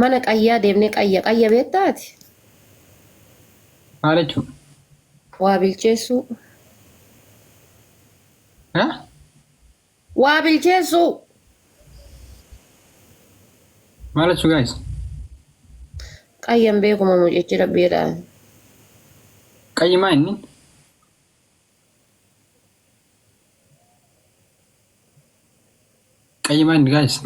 Mana qayyaa deemnee qayya qayya beektaati? Maal jechuudha? Waa bilcheessuu. Ha? Waa bilcheessuu. Maal jechuudha guys? Qayyan beekuma mucichi rabbiidhaan. Qayyi maa inni? Qayyi maa inni guys?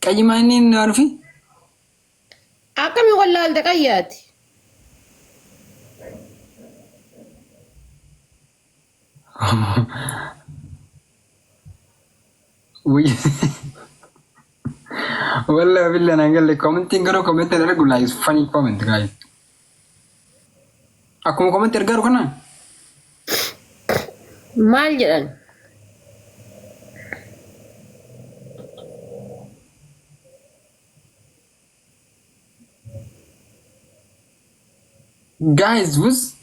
Qayyi maa inni inni waan ofii? Akkami wallaalte qayyaati? Wallahi billahi naan galle commentiin garuu commentiin argu like funny comment guys. Akkuma commentii argaaru kana Maal jedhan? Guys was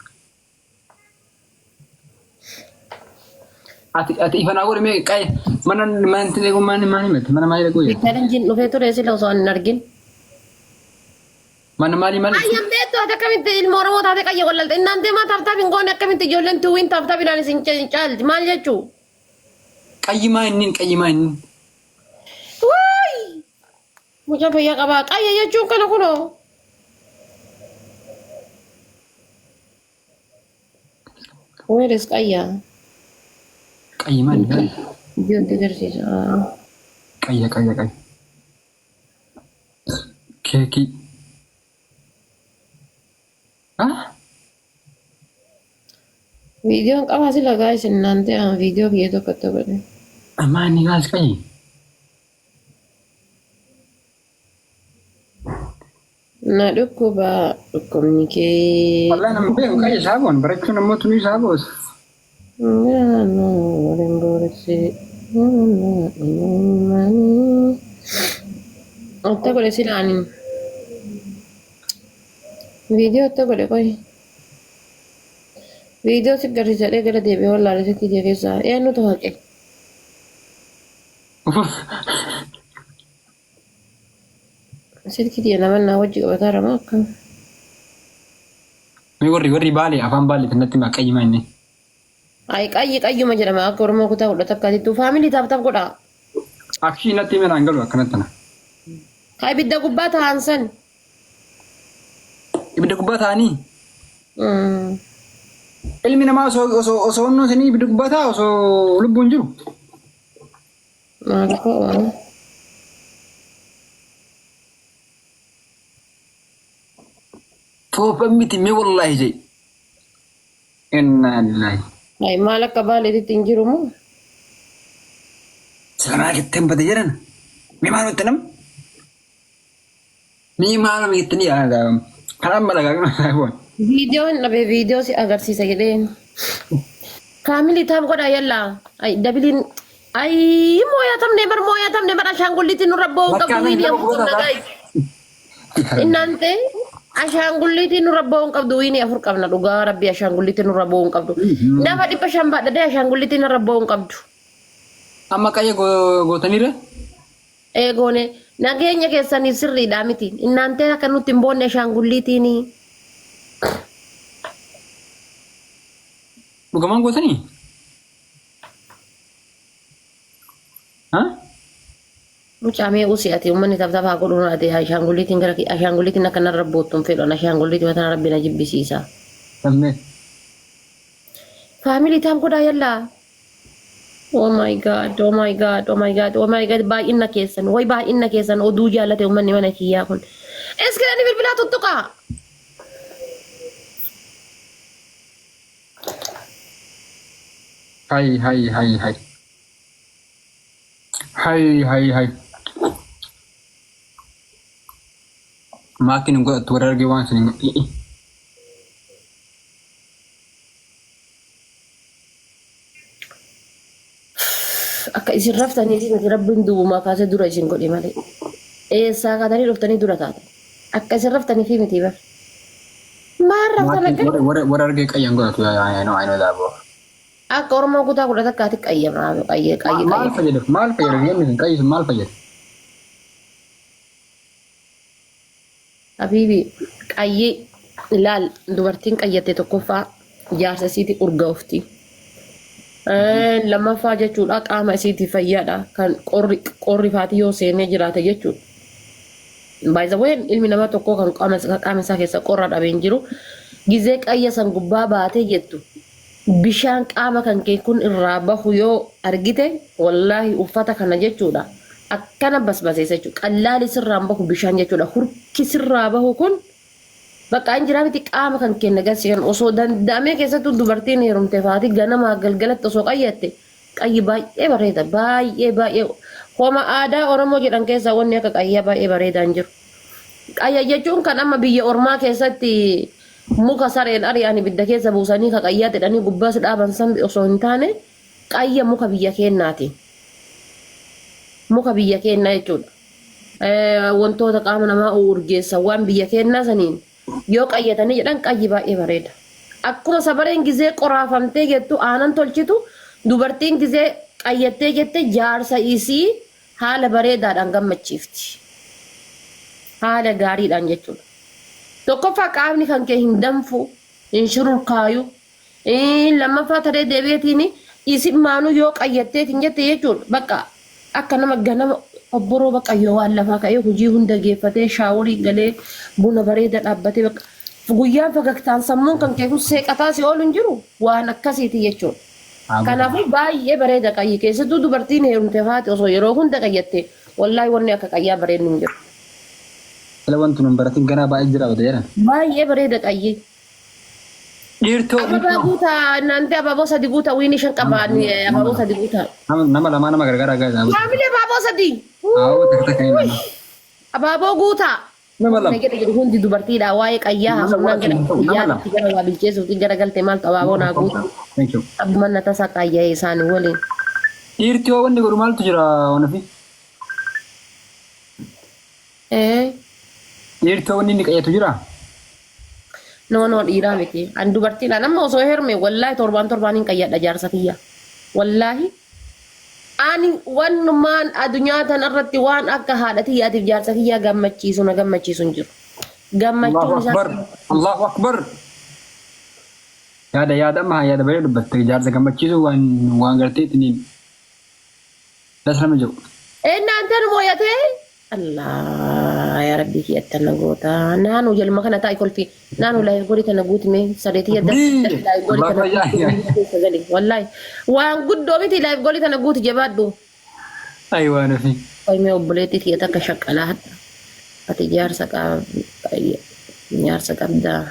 Ati ati ifa naa godhi mee qaye mana mana itti eeguu maani maani miti mana maali dhaquu jedhu. Challenge dhufee ture sila osoo hin argin. Mana maali maali. Ayyan beektu ati akkamitti ilma Oromoo taate qayya wallalte. Innaan deemaa taaftaaf hin goone akkamitti ijoolleen tuwwiin taaftaaf ilaan isin caalti maal jechuu? Qayyi maa inni qayyi maa inni. Waay! Mucaa fayyaa qabaa. Qayya jechuun kana kunoo. Where is qayya? Qayyi maali qayyi. Ijoollee agarsiisa. Qayya qayya qayya. Keekii. Ah? Viidiyoon qabaa sila guys innaan ta'an viidiyoo kiyya tokko godhe. Maani guys qayyi. Na dhukkuba dhukkubni kee. Wallahi nama beeku qayya saaboon barachuun ammoo tunii saaboos. Atta godhe sila ani. Viidiyoo atta godhe qoy. Viidiyoo si garsiisadhee gara deebi'ee wallaale sitti ija keessaa. Eenyutu haqe? Silkii tiyya nama naa wajji qabataa rama akkam. Mee warri warri baalee afaan baalee natti himaa qayyi maa inni. Ay qayyi qayyuma jedhama akka Oromoo kutaa kudha takkaatittuu faamilii taaf taaf godhaa. Akshii natti hime naan galu akkanatti na. Ka ibidda gubbaa taa'an san. Ibidda gubbaa taa'anii. Ilmi namaa osoo osoo osoo onnoo isinii ibidda gubbaa taa'a osoo lubbuun jiru. Maal koo. Toofan miti mee wallaahi jee. Innaa lillahi. Ay maal akka baaleetitti hin jiru moo? Salamaa jetteen bade jedhan. Mee maal itti nam? Mee maal jettanii yaada. Kan amma dhagaa. Viidiyoo hin dhabe viidiyoo si agarsiisa jedheen. Faamilii taaf godhaa yallaa. Ay dabiliin ay mooyatamne bar mooyatamne bar ashaangulliitiin nurra ba'uu qabdu wiinii afur qabna gaayis. Innaan ta'e ashaangulliitiin nurra ba'uu qabdu wiinii afur qabna dhugaa rabbi ashaangulliitiin nurra ba'uu qabdu. Nama 500 baadhadee ashaangulliitiin nurra ba'uu qabdu. Amma qayya gootaniire? Eegoone nageenya keessaniif sirriidhaa miti. Innaan ta'e akka nutti hin boonne ashaangulliitiin. Dhugamaan gootanii? Ha? Mucaa mee usi ati uummanni tap tap haa godhu ati ashaangulliitiin gara ashaangulliitiin akka narra boottu hin fedhu an ashaangulliitii mataa rabbi na jibbisiisa. Tammee. Faamilii tap godhaa yallaa. Oh my god, oh my god, oh my god, oh my god baay'ina keessan way baay'ina keessan oduu jaallate uummanni mana kiyyaa kun. Iskiranii bilbilaa tuttuqaa. Hay hay hay hay. Hay hay hay. Maatiin hin godhattu warra argee waan isin hin godhi. Akka isin raftaniif miti rabbiin duubumaa kaasee dura isin godhe malee. Eessaa kaatanii dhuftanii dura taatan? Akka isin raftanii fi miti bar. Maal raftan akka? Warra argee qayyan godhatu I know, I know that, bro. Akka Oromoo kutaa 11tti qayyama qayye qayye Maal qayye. fayyada? Maal fayyada? Namni sun qayyi sun maal fayyada? Habiibi, qayyi ilaal, dubartiin qayyatte tokkoffaa jaarsa isiiti urgaa'ufti. Lammaffaa jechuudha qaama isiiti fayyaadha kan qorri qorri faatii yoo seenee jiraate jechuudha. By the way, ilmi namaa tokko kan qaama isaa keessa qorra dhabee hin jiru. Gizee qayya san gubbaa baatee jettu bishaan qaama kan kee kun irraa bahu yoo argite, wallaahi uffata kana jechuudha akkana basbaseessa jechuudha. Qallaali sirraan bahu bishaan jechuudha. Hurki sirraa bahu kun bakka hin jiraa miti, qaama kan kenna garsiisan osoo danda'amee, keessattuu dubartiin heerumte faati ganamaa galgalatti osoo qayyatte qayyi baay'ee bareeda, baay'ee baay'ee. Homa aadaa Oromoo jedhan keessaa wanni akka qayyaa baay'ee bareedaa hin jiru. Qayya jechuun kan amma biyya ormaa keessatti muka sareen ari'an ibidda keessa buusanii ka qayyaa jedhanii gubbaas dhaaban san osoo hin taane, qayya muka biyya keennaati. Muka biyya keennaa jechuudha. Wantoota qaama namaa urgeessan waan biyya keennaa saniin yoo qayyatanii jedhan qayyi baay'ee bareeda. Akkuma sabareen gizee qoraafamtee jettu aanan tolchitu, dubartiin gizee qayyattee jette jaarsa isii haala bareedaadhaan gammachiifti. Haala gaariidhaan jechuudha. Tokkoffaa qaamni kan kee hin danfu, hin shururkaayu. Lammaffaa taree deebi'eetiin isin maanuu yoo qayyatteetiin jette jechuudha. Bakka akka nama ganama obboroo bakka yoo waan lafaa ka'ee hojii hunda geeffatee shaaworii galee buna bareeda dhaabbatee bakka guyyaan fagagtaan sammuun kan kee kun seeqataa si oolu hin jiru, waan akkasiiti jechuudha. Kanaafuu baay'ee bareeda qayyi, keessattuu dubartiin heerumte faati osoo yeroo hunda qayyatte, wallaahi wanni akka qayyaa bareednu hin jiru. Sila wanti nun baratin ganaa baay'ee jira bada jedhan. Baay'ee bareeda qayyi. Dhiirtoo. Ababaa guutaa naante, abaaboo sadi guutaa, wiini shan qaba, abaaboo sadi guutaa. Nama lamaa nama gargaara gaazaa. Family, abaaboo sadi. Haa, takka takka hin nama. Abaaboo guutaa. Nama lama. Jedhe jedhu hundi dubartiidha, waa'ee qayyaa Nama haasofnaan lama. gara Nama guyyaa lama. itti gara waa bilcheessuutti gara galte maaltu abaaboo naa guutu. Thank you. Abbuma na tasa qayya'ee isaanii waliin. Dhiirti hoo wanni godhu maaltu jira waan ofii? Eh. Dhiirti hoo wanni inni qayyatu jira? No, no, dhiiraa miti. Ani dubartiidha. Nama osoo heerume wallaahi torbaan torbaan hin qayyadha jaarsa kiyya. Wallaahi. Ani wannumaan addunyaa tanarratti waan akka haadha tiyyaatiif jaarsa kiyyaa gammachiisu na gammachiisu hin jiru. Gammachuun Allahu isaa. Akbar. Allahu Akbar. Yaada yaada amma yaada bareedu dubbatte, jaarsa gammachiisu waan waan gartee ittiin das nama jedhu. Eennaanteen mooyatee? Allah yaa Rabbii kiyyatti na goota. Naanu jalma kana taa'i kolfi. Naanu live godhi tana guutime sadeetii yadda Bii! live godhi tana Allahu guuti keessa gali. Wallaahi waan guddoo miti, live godhi tana guuti, jabaadhu. Ay, waan ofii. Qoymee obboleettii tiyya takka shaqqalaa hadha. Ati jaarsa jaarsa qabdaa.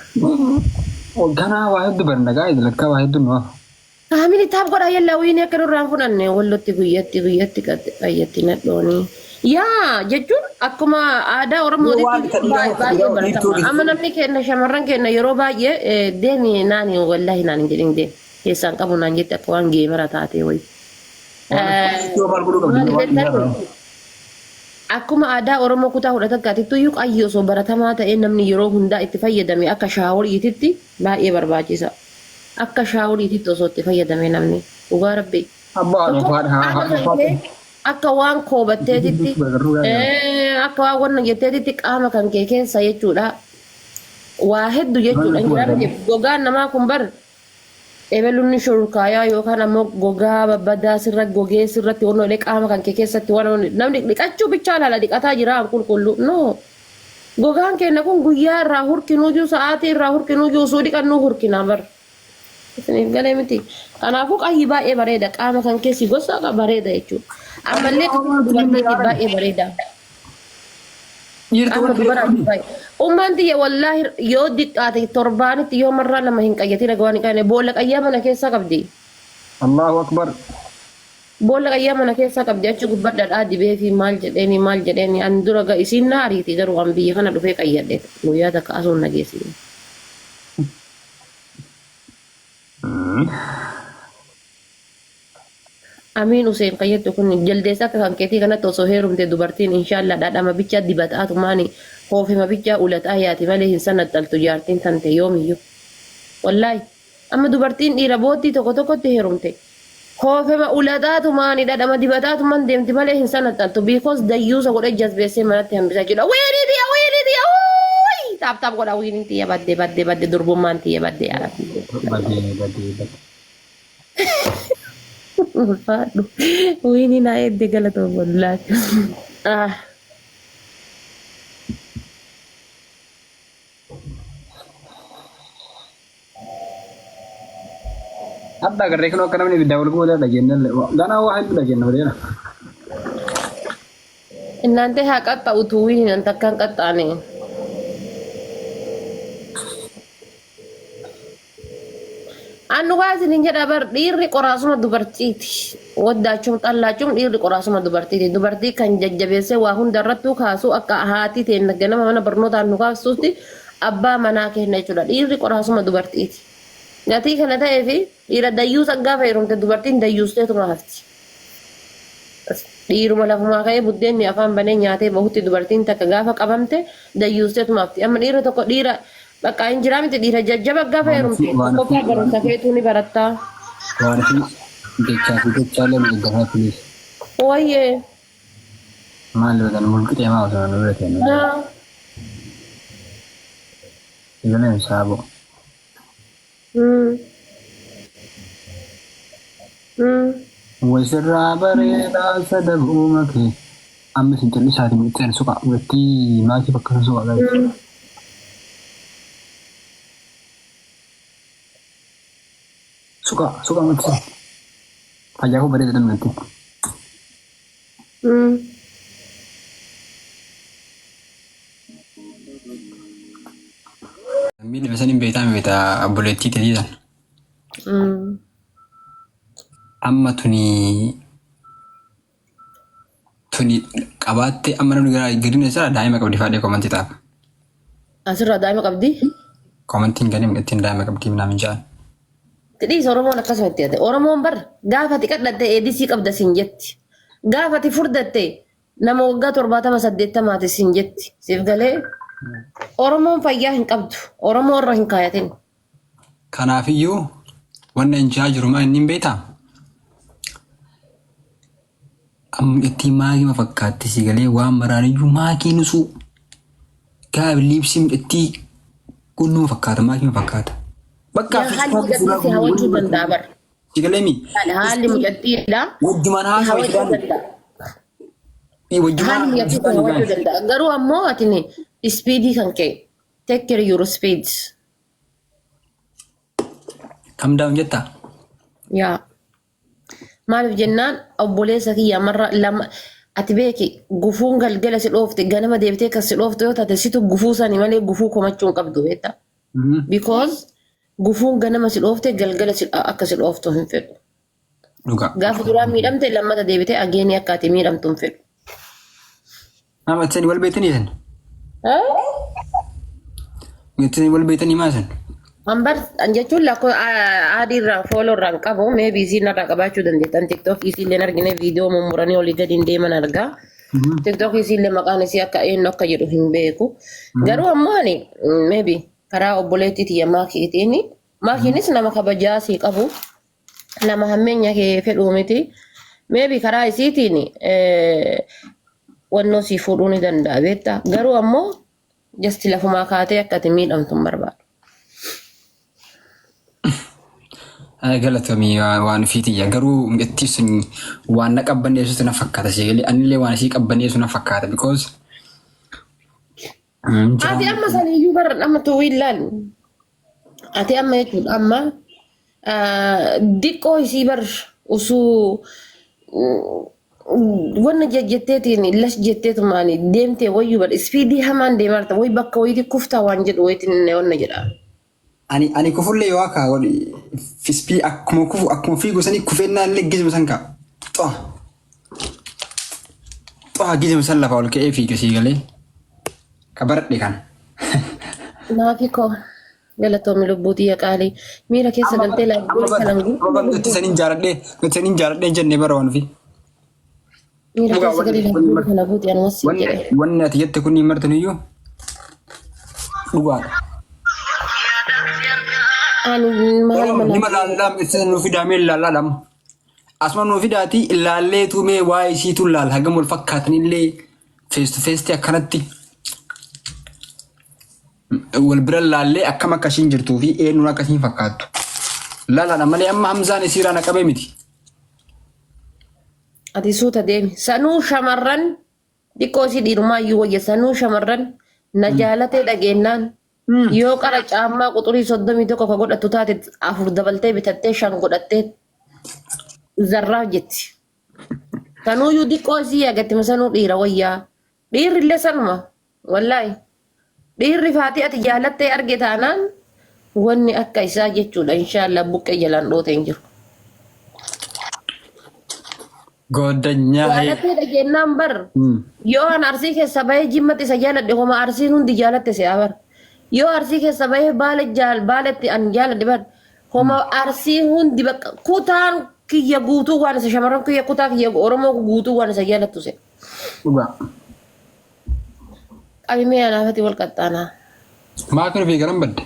Ganaa waa hedduu barna gaa'e, lakkaa waa hedduu nu hafa. Family, tap godhaa, yallaa, wiini akka nurraan fudhanne wallotti guyyatti guyyatti qayyatti nadhooni. Yaa jechuun akkuma aadaa Oromootitti baay'ee baratama. Amma namni keenya, shamarran keenya yeroo baay'ee deemi naani, wallaahi naan hin jedhin, deemi keessaan qabu naan jette akka waan geemara taatee wayi. Maal godhuu qabdi? Akkuma aadaa Oromoo kutaa 11tti iyyuu qayyi osoo baratamaa ta'ee namni yeroo hundaa itti fayyadame akka shaaworiititti baay'ee barbaachisa. Akka shaaworiititti osoo itti fayyadame namni, dhugaa rabbi. Abbaa Tokko qaama kan kee akka waan koobatteetitti, akka waan wanna jetteetitti qaama kan kee keessa jechuudha. Waa hedduu jechuudha. Gogaan namaa kun bar ebeluun shurkaayaa yookaan ammoo gogaa babbadaa sirra gogee sirratti waan qaama kan kee keessatti waan namni dhiqachuu bichaa laala dhiqataa jira qulqullu, no, gogaan keenya kun guyyaa irraa hurkinuu jiru, sa'aatii irraa hurkinuu jiru, osoo dhiqannuu hurkinaa bar. Isiniif galee miti? Kanaafuu qayyi baay'ee bareeda, qaama kan keessi gosa bareeda jechuudha. Ammallee dubartiitiif baay'ee bareeda. Qaama dubaraatiif baay'ee. Ummaan tiyya wallaahi yoo diqqaate torbaanitti yoo marraa lama hin qayyatin akka waan hin qabne, boolla qayyaa mana keessaa qabdi. Allahu Akbar. Boolla qayyaa mana keessaa qabdi, achi gubbaa dhadhaa dibee fi maal jedheeni maal jedheeni, an dura isiin na ariiti, garuu an biyya kana dhufee qayyadhe, guyyaa takka asuun na geessine. Amiin Huseen kan jettu kun jaldeessa akka kan keetii kanatti osoo heerumte dubartiin inshaallah dhadhama bichaa dibataatu maani hoofima bichaa ulataa yaati malee hin sanaxxaltu jaartiin tante yoomiyyuu. Wallaahi amma dubartiin dhiira boottii tokko tokkotti heerumte hoofima ulataatu maani dhadhama dibataatu man deemti malee hin sanaxxaltu because dayyuusa godhe jazbeessee manatti hambisaa jechuudha. Wiinii tiyya wiinii tiyya uuyi taap taap godha wiiniin tiyya badde badde badde durbummaan tiyya badde yaa rabbi. Badee badee badee. Ulfaadhu. Wiinii naa eegde galatoom wallaahi. Ah. Hadda agarree kun akka namni ibiddaa wal gubuu dhageenye ganaa waa hedduu dhageenye odeera. Innaante haa qaxxa'utu wiiniin an takka hin qaxxaane. An dhugaa isinin jedha bar dhiirri qoraasuma dubartiiti. Waddaachum xallaachum dhiirri qoraasuma dubartiiti. Dubartii kan jajjabeessee waa hunda irrattuu kaasu akka haati teenna ganama mana barnootaan nu kaasutti abbaa manaa kenna jechuudha. Dhiirri qoraasuma dubartiiti. Gatii kana ta'eefi dhiira dayyuusa gaafa heerumte dubartiin dayyuusteetuma hafti. Dhiiruma lafumaa ka'ee buddeenni afaan banee nyaatee bahutti dubartiin takka gaafa qabamte dayyuusteetuma hafti. Amma dhiira tokko dhiira bakka hin jiraa miti dhiira jajjaba gaafa heerumte Waan tokkoffaa barumsa keetuu ni barattaa. Waan fi jechaa fi jechaalee nu gaggafaa please. Wayyee. Maal yookaan mulqixee maa osoo nu bira ta'e. Sagaleen saaboo. Wasirraa bareedaa sadabuuma kee. Amma isin callisaatii mul'isaan suqa mul'attii maakii bakka sun suqa galee. Suqa suqa mul'isa. Fayyaa koo bareeda mul'atti. Miidhama san hin beektaa beektaa obboleettii ta'ii san. Amma tuni tuni qabaattee amma namni gara gadina isaa daa'ima qabdi fadhee komantii ta'a. Asirraa daa'ima qabdi. Komantiin gadi ittiin daa'ima qabdi minaamin ja'an. Tidhiis Oromoon akkasuma itti yaade. Oromoon bar gaafa ati qadhatte eedisii qabda siin jetti. Gaafa ati furdatte nama waggaa 70 80ti siin jetti. Siif galee Oromoon fayyaa hin qabdu. Oromoo irra hin kaayatin. Kanaafiyyuu wanna injaa jiru maa inni hin beektaa? Amma ittiin maakii fakkaatti si galee waan maraaniyyuu maakii nusuu. Gaaf liipsii ittii kunnuma fakkaata maakii fakkaata. Bakka Yaa haalli mucattii si hawwachuu danda'a bar. Si galee mi? Haalli mucattiidha. Wajjumaan Si haasawa hawwachuu jedhaan. danda'a. Wajjumaan Haalli mucattii si hawwachuu danda'a. Garuu ammoo ati ispiidii kan ka'e. Take care your speed. Kam daa'uun jettaa? Yaa. Maaliif jennaan obboleessa kiyya marra lama ati beeki gufuun galgala si dhoofte ganama deebitee kan si dhoofte yoo taate situ gufuu sani malee gufuu komachuu hin qabdu beektaa. Because gufuun ganama si dhoofte galgala si akka si dhooftu hin fedhu. Dhugaa. Gaafa duraa miidhamte lammata deebitee ageenii akka ati miidhamtu hin fedhu. Nama itti wal beektanii isin? Itti wal beektanii maa isin? Ambar jechuun lakkoo adii irraa fooloo irraa hin qabu maybe isiin irraa qabaachuu dandeettan tiktok isiillee argine viidiyoo mummuranii olii gadi hin deeman argaa. Tiktok isiillee maqaan isii akka eenyu akka jedhu hin beeku. Garuu ammoo ani maybe karaa obboleettii tiyya maakiitiin maakiinis nama kabajaa sii qabu nama hammeenya kee fedhuu miti. Maybe karaa isiitiin wannoo sii fuudhuu ni danda'a beektaa. Garuu ammoo just lafumaa kaatee akka ati miidhamtu hin barbaadu. Galatoomii waan ofiitiyya garuu mucattii sun waan na qabbaneessutu na fakkaata si galee anillee waan isii qabbaneessu na fakkaata because Ati amma saniyyuu bara amma tuwii ilaali. Ati amma jechuudha amma diqqoo isii bar usuu wanna jejjetteetiin lash jetteetumaan deemtee wayyuu bar ispiidii hamaan deemaa jirta wayi bakka wayiitii kuftaa waan jedhu wayiitiin wanna jedha. Ani kufullee yoo akka godhi fispii akkuma kufu akkuma fiigu sanii kufeennaa illee gizima san ka'a. Xoa. Xoa gizima san lafa ol ka'ee fiiga sii galee. Ka baradhe kana. Naafi koo. Galatoomi lubbuu tiyya qaalii. Miira keessa galtee Amma laayif bar kanan amma bar nuti saniin jaaladhee nuti saniin jaaladhee jennee bara waan ofii. Miira Dhugaa keessa wanni galii wanni laayif mar kana guuti anuma siin wanni jedhe. wanni ati jette kun martaniyyuu dhugaadha. Ani maal Nima mana laallaa ibsa nu fidaamee laallaa lama. Asuma nu fidaati ilaallee tumee waa'ee isiitu laal hagam wal fakkaatanillee face to face akkanatti wal bira laallee akkam akka ishiin jirtuu fi eenyuun akka ishiin fakkaattu. Laalaadha malee amma Hamzaan isiirraa na qabee miti. Ati suuta deemi. Sanuu shamarran xiqqoo isii dhiirumaa iyyuu wayya. Sanuu shamarran na jaalatee dhageennaan yoo qara caammaa quxurii 31 ka godhattu taate afur dabaltee bitattee shan godhattee zarraaf jetti. Sanuuyyuu xiqqoo isii agatti sanuu dhiira wayyaa. Dhiirri illee sanuma. Wallaahi. Dhiirri faatii ati jaalattee arge taanaan wanni akka isaa jechuudha. Inshaallah buqqee jalaan dhoote hin jiru. Goddanyaa. Jaalattee dhageenyaan bar yoo an Arsii keessa bahee Jimmatti isa jaaladhe homa Arsiin hundi jaalatte si'a bar. Yoo Arsii keessa bahee Baale jaal Baaletti an jaaladhe bar homa Arsii hundi bakka kutaan kiyya guutuu waan isa shamarran kiyya kutaa kiyya Oromoo guutuu waan isa jaalattu si'a. Dhugaa. Qabimee anaafati wal qaxxaanaa. Maa kan ofii garan badde?